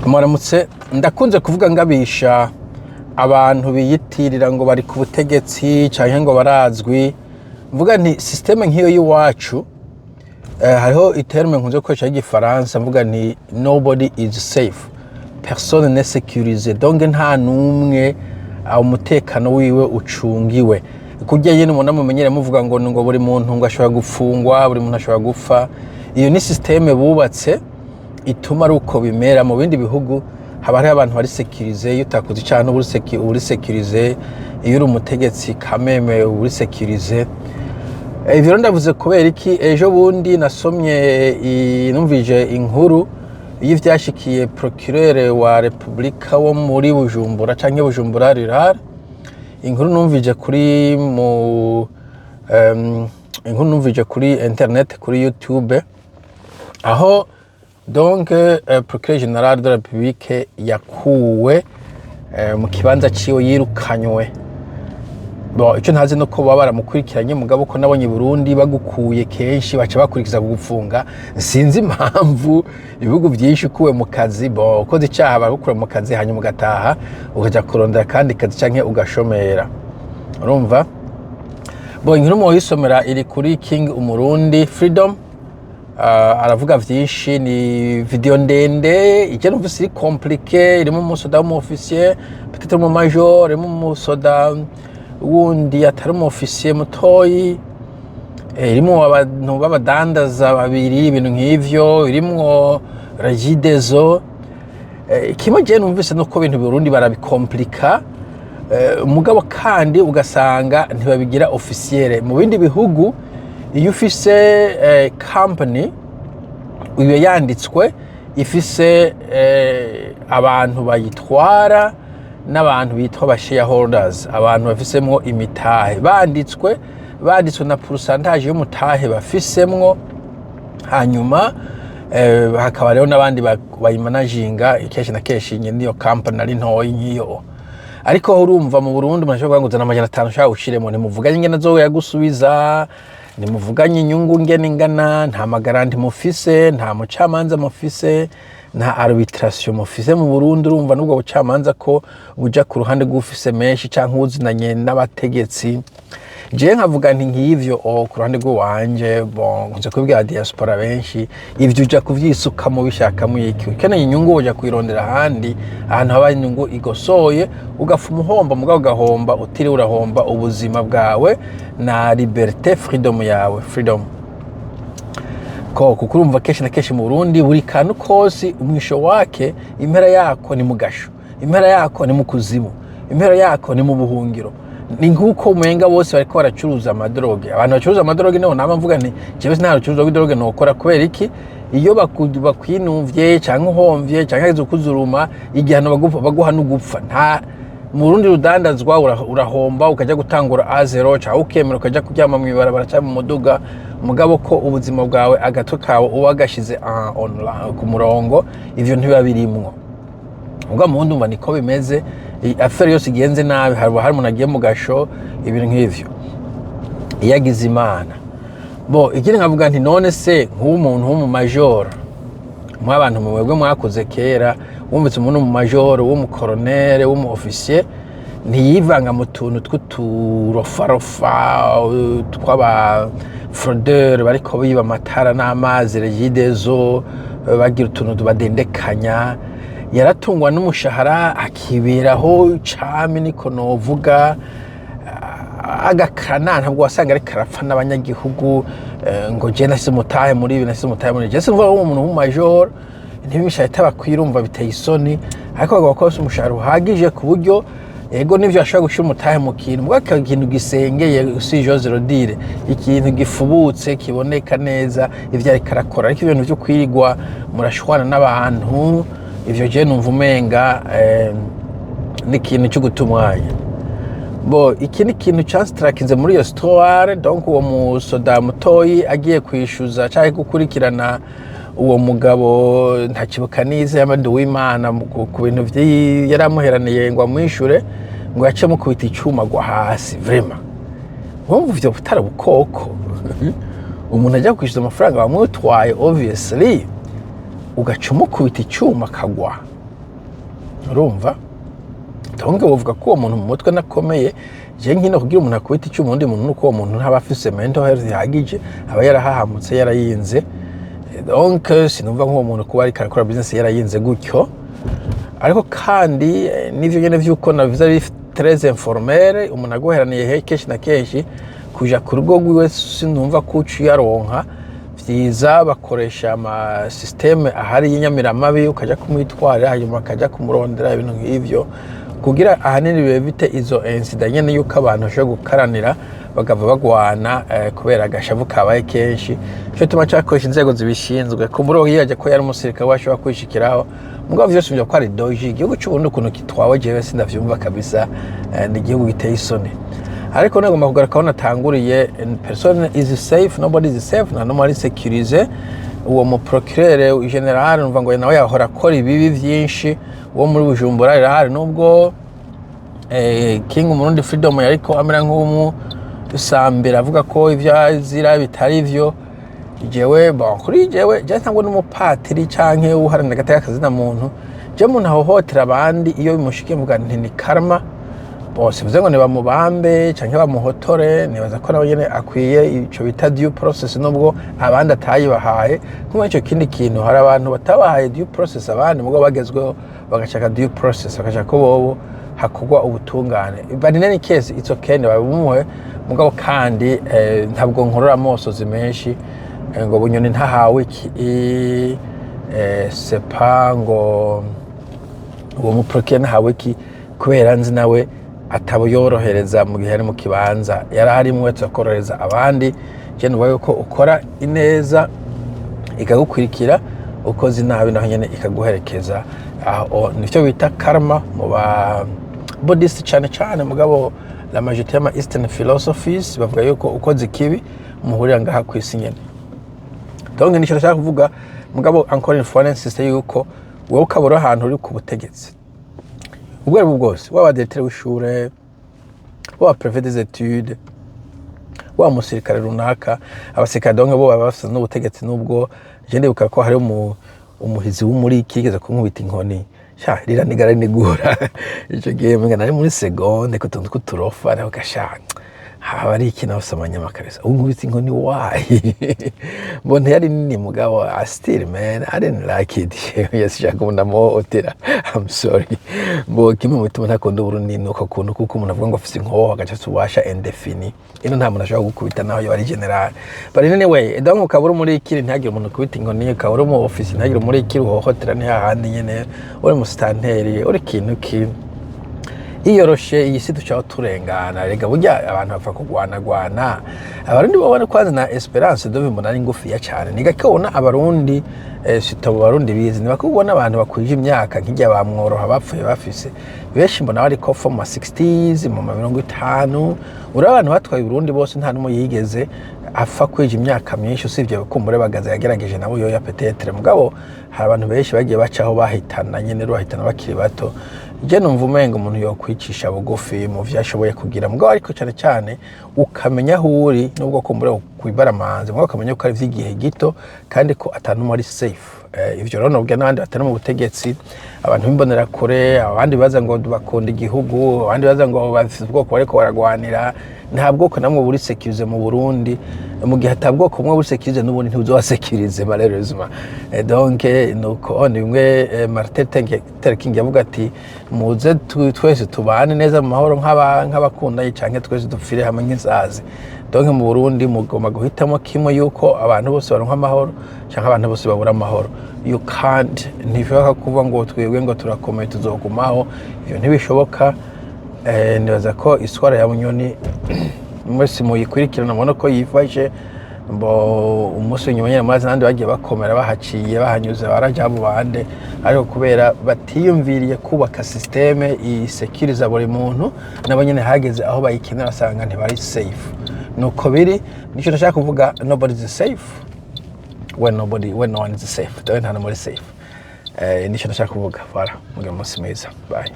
Muramutse. Ndakunze kuvuga ngabisha abantu biyitirira ngo bari ku butegetsi canke ngo barazwi. Mvuga nti système nk'iyo y'iwacu, hariho i terme nkunze gukoresha y'igifaransa, mvuga nti "Nobody is safe, personne n'est sécurisé." Donc nta n'umwe umutekano wiwe ucungiwe. Kurya nyene umuntu amumenyere muvuga ngo buri muntu ngo ashobora gupfungwa, buri muntu ashobora gupfa. Iyo ni système bubatse ituma ari uko bimera. Mu bindi bihugu haba hariho abantu bari sécurisés. Iyo utakoze icaha ntuba uri sécurisé. Iyo uri umutegetsi kameme uba uri sécurisé. Ivyo rero ndavuze kubera iki? Ejo bundi nasomye, numvije inkuru y'ivyashikiye procureur wa Republika wo muri Bujumbura canke Bujumbura Rural. Inkuru numvije kuri internet, kuri YouTube, aho donc procureur général de la République yakuwe mu kibanza ciwe, yirukanywe. Bon, icyo ntazi nuko baba baramukurikiranye, mugabo ko nabonye i Burundi bagukuye kenshi baca bakurikiza kugufunga. Sinzi impamvu ibihugu byinshi ukuwe mu kazi, bon, ukoze icyaha baragukura mu kazi, hanyuma ugataha ukaja kurondera akandi kazi canke ugashomera. Urumva, bon, inkuru muyisomera iri kuri King Umurundi Freedom. Aravuga vyinshi, ni video ndende. Icyo numvise iri compliqué, irimo umusoda w'umu officier, peut-être umu major, irimo umusoda wundi atari umu officier mutoyi, irimo abantu b'abadandaza babiri, ibintu nk'ivyo, irimwo Regideso. Kimwe je numvise nuko ibintu Burundi barabikomplika, mugabo kandi ugasanga ntibabigira officiel. Mu bindi bihugu iyo ufise company iba yanditswe, ifise abantu bayitwara n'abantu bitwa ba shareholders, abantu bafisemwo imitahe, banditswe na pourcentage y'umutahe bafisemwo. Hanyuma hakaba rero n'abandi bayimanaginga. Kenshi na kenshi nyene niyo company ari ntoyi nk'iyo. Ariko urumva mu Burundi umuntu ashobora kuvuga ngo zana 500 ushaka ushiremo, ntimuvuganye ingene azoyagusubiza, ntimuvuganye inyungu ngene ingana, nta ma garanties mufise, nta mucamanza mufise, nta arbitration mufise mu Burundi. Urumva n'ubwo bucamanza ko buja ku ruhande rw'ufise menshi canke uzinanye n'abategetsi. Jewe nkavuga nti nk'ivyo ku ruhande rw'iwanje, bon, nkunze kubibwira diaspora benshi, ivyo uja kuvyisukamo bishakamo iki? Ukeneye inyungu uja kuyirondera ahandi, ahantu haba inyungu igosoye, ugapfa umuhomba, mugabo ugahomba utiriwe urahomba ubuzima bwawe na liberté, freedom yawe, freedom ko kuko urumva kenshi na kenshi mu Burundi buri kantu kose umwisho wake, impera yako ni mu gasho, impera yako ni mu kuzimu, impera yako ni mu buhungiro. Ni nk'uko umenga bose bariko baracuruza ama drogues. Abantu bacuruza ama drogues niho nama mvuga nti jewe nta rucuruza rw'i drogue nokora. Kubera iki? Iyo bakwinuvye canke uhomvye canke hageze kuzuruma, igihano baguha n'ugupfa. Nta mu rundi rudandazwa urahomba ukaja gutangura à zéro, canke ukemera ukaja kuryama mw'ibarabara canke mu muduga, mugabo ko ubuzima bwawe, agatwe kawe uba wagashize ku murongo. Ivyo ntibiba birimwo. Ubwo mu wundi umva niko bimeze. Affaire yose igenze nabi hari umuntu agiye mu gasho, ibintu nk'ivyo iyo agize Imana. Bo ikindi nkavuga nti none se nk'umuntu w'umumajoro, mw'abantu mwebwe mwakoze kera, wumvise umuntu w'umumajoro, w'umukoronere, w'umu officier, ntiyivanga mu tuntu tw'uturofarofa tw'aba fraudeur bariko biba amatara n'amazi Regideso, bagira utuntu tubadendekanya? Yaratungwa n'umushahara akiberaho cami, niko novuga, agakana. Ntabwo wasanga ariko arapfa n'abanyagihugu, ngo je nasize umutahe muri ibi, nasize umutahe muri ibi. Je sinumva umuntu w'umumajoro ntibimishahara itabakwira, urumva biteye isoni. Ariko bagomba kuba bafise umushahara uhagije ku buryo, ego nivyo, ashobora gushira umutahe mu kintu, mugabo akaba ikintu gisengeye, si j'ose le dire, ikintu gifubutse kiboneka neza ivyo ariko arakora. Ariko ibintu vyo kwirigwa murashwana n'abantu, ivyo je numva umenga ni ikintu cyo guta umwanya. Bo iki ni ikintu cansitarakinze muri iyo histoire. Donc uwo musoda mutoyi agiye kwishuza canke gukurikirana uwo mugabo, ntakibuka nize yamadi Uwimana, ku bintu yari amuheraniye ngo amwishure, ngo yace mukubita icuma agwa hasi. Vraiment, wumva ivyo butari bukoko? Umuntu ajya kwishyuza amafaranga wamutwaye, obviously, ugaca umukubita icyuma akagwa. Urumva, donc wovuga ko uwo muntu mu mutwe nakomeye. Je nkino kugira umuntu akubita icyuma undi muntu, nuko uwo muntu ntaba afise mental health ihagije, aba yarahahamutse, yarayinze. Donc sinumva nk'uwo muntu kuba ariko arakora business yarayinze gutyo. Ariko kandi n'ivyo nyene vy'uko navuze ari très informel, umuntu aguheraniye he kenshi na kenshi kuja ku rugo rwiwe, sinumva ko uca uyaronka vyiza. Bakoresha ama système ahari y'inyamiramabi, ukaja kumwitwarira, hanyuma akaja kumurondera, ibintu nk'ivyo, kugira ahanini bibe bite izo incident nyene yuko abantu bashobora gukaranira bagava bagwana kubera agashavu kabaye kenshi. Ico tuma cakoresha inzego zibishinzwe. Kumbura yiyaje ko yari umusirikare, we ashobora kwishikiraho. Mugabo vyose vyo ko ari doji. Igihugu c'Uburundi ukuntu kitwawe, jewe sindavyumva kabisa. Ni igihugu giteye isoni. Ariko nagomba kugaruka aho natanguriye: person is safe, nobody is safe, nta n'umwe ari sécurisé. Uwo mu procureur général, numva ngo nawe yahora akora ibibi vyinshi, uwo muri Bujumbura irahari, nubwo King Umurundi Freedom yariko amera nk'umusambira avuga ko ivyo azira bitari vyo. Jewe, bon, kuri jewe, je ntabwo n'umupatiri canke uharanira agateka kazina muntu. Je umuntu ahohotera abandi, iyo bimushikiye mvuga nti ni karma. Bose bivuze ngo nibamubambe canke bamuhotore, nibaza ko nawe nyene akwiye ico bita due process, nubwo abandi atayibahaye. Nkuba ico kindi kintu, hari abantu batabahaye due process abandi, mugabo bagezweho bagashaka due process, bagashaka ko bobo hakorwa ubutungane. But in any case, it's okay, ntibabumuhe. Mugabo kandi ntabwo nkorora amosozi menshi ngo Bunyoni ntahawe iki, sepa ngo uwo muprocureur ntahawe iki, kubera nzi nawe atabayorohereza mu gihe ari mu kibanza yari arimwe akorohereza abandi. Je nuvuga yuko ukora ineza ikagukurikira, ukoze inabi naho nyene ikaguherekeza. Aho nivyo bita karma mu ba Buddhist cane cane, mugabo la majorité y'ama Eastern philosophies bavuga yuko ukoze ikibi muhurira ngaha kw'isi nyene. Donc nico ndashaka kuvuga. Mugabo encore une fois insiste yuko wowe ukaba uri ahantu uri ku butegetsi ubwo aribwo bwose, waba directeur w'ishure, waba préfet des études, wa musirikare runaka, abasirikare donc bo baba bafise n'ubutegetsi. Nubwo je ndibuka ko hari umuhizi w'umuriki yigeze kunkubita inkoni, sha riranigara rinigura. Ico gihe menga nari muri seconde, ku tuntu tw'uturofa, nawe gasha haba ari ikintu bafise amanyama kabisa. Ubu nkubita inkoni, why? Mbona yari nini, mugabo I still, man, I didn't like it. Yes, shaka ubu ndamuhohotera, I'm sorry. Mbo kimwe mu bituma ntakunda Uburundi ni uko kuntu, kuko umuntu avuga ngo afise inkoho, agaca afise ububasha indéfini. Ino nta muntu ashobora gukubita naho yoba ari general. But anyway, donc ukaba uri muri kiri, ntihagire umuntu ukubita inkoni. Ukaba uri mu office, ntihagire muri kiri uhohotera. Ni hahandi nyene uri musitanteri, uri ikintu ki iyoroshe iyi si ducaho turengana. Rega burya abantu bapfa kugwanagwana. Abarundi babona kwanza na espérance de vie mbona ari ngufiya cyane. Ni gake ubona Abarundi, sitabo Abarundi bizi, ni bake ubona abantu bakwije imyaka nk'ijya bamworoha bapfuye bafise. Benshi mbona bari ko mu ma 60s, mu ma 50. Uri abantu batwaye Uburundi bose, nta n'umwe yigeze apfa kwija imyaka myinshi, usibye kumbure Bagaza yagerageje nabo yoya peut-être. Mugabo hari abantu benshi bagiye bacaho bahitana nyene, bahitana bakiri bato. Je numva umenga umuntu yokwicisha bugufi mu vyo ashoboye kugira, mugabo ariko cyane cyane ukamenya aho uri, nubwo kumbure kwibaramanze, mugabo ukamenya ko ari ivy'igihe gito kandi ko atanumwe ari safe. Ivyo rero nobwira n'abandi batari mu butegetsi, abantu b'imbonerakure, abandi baza ngo bakunda igihugu, abandi baza ngo bafise ubwoko bariko baragwanira. Nta bwoko namwe buri sécurisé mu Burundi. Mu gihe ata bwoko bumwe buri sécurisé, n'ubundi ntibuzoba sécurisé malheureusement. Donc nuko ni bimwe Martin Luther King yavuga ati: "Muze twese tubane neza mu mahoro nk'abakundanye, canke twese dupfire hamwe nk'insazi." Donc mu Burundi mugomba guhitamo kimwe, yuko abantu bose baronka amahoro canke abantu bose babura amahoro. You can't, ntibishoboka kuvuga ngo twebwe ngo turakomeye, tuzogumaho. Ivyo ntibishoboka. Nibaza ko iswara ya Bunyoni mwese muyikurikirana, mubona ko yifashe. Mbo umunsi nyuma nyene murazi n'abandi bagiye bakomera, bahaciye, bahanyuze, baraja mu bande, ariko kubera batiyumviriye kubaka système isekiriza buri muntu, nabo nyene hageze aho bayikenera asanga ntibari safe. Nuko biri. Nico ndashaka kuvuga: nobody is safe when nobody, when no one is safe. Dawe nta n'umwe ari safe. Nico ndashaka kuvuga. Voilà, mugire umunsi mwiza, bye.